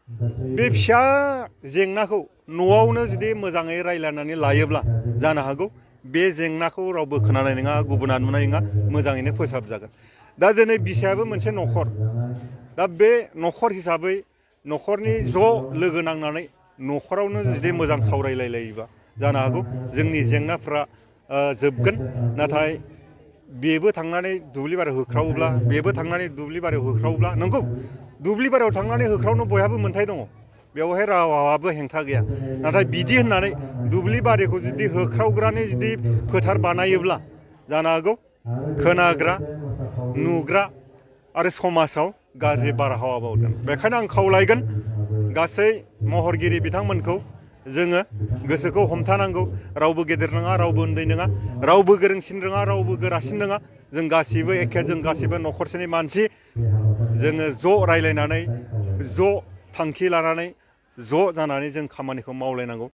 बे फिसा जेंनाखौ न'आवनो जुदि मोजाङै रायज्लायनानै लायोब्ला जानो हागौ बे जेंनाखौ रावबो खोनानाय नङा, गुबुना नुनाय नङा, मोजाङैनो फोसाबजागोन। दा दिनै बिसायाबो मोनसे न'खर। दा बे न'खर हिसाबै न'खरनि ज' लोगो नांनानै न'खरावनो जुदि मोजां सावरायलायलायोबा जानो हागौ जोंनि जेंनाफ्रा जोबगोन। नाथाय बेबो थांनानै दुब्लि बारियाव होख्रावोब्ला, बेबो थांनानै दुब्लि बारियाव होख्रावोब्ला, नंगौ दुब्लि बारियाव थांनानै होख्रावनो बयहाबो मोन्थाय दङ, बेवहाय रावाबो हेंथा गैया। नाथाय बिदि होननानै दुब्लि बारिखौ जुदि होख्रावग्रानि जुदि फोथार बानायोब्ला जानो हागौ खोनाग्रा, नुग्रा आरो समाजाव गाज्रि बारहावा बावगोन। बेखायनो आं खावलायगोन गासै महरगिरि बिथांमोनखौ जोङो गोसोखौ हमथानांगौ। रावबो गेदेर नङा, रावबो उन्दै नङा, रावबो गोरोंसिन नङा, रावबो गोरासिन नङा। जों गासिबो एखे, जों गासिबो न'खरसेनि मानसि। जोङो ज' रायज्लायनानै, ज' थांखि लानानै, ज' जानानै जों खामानिखौ मावलायनांगौ।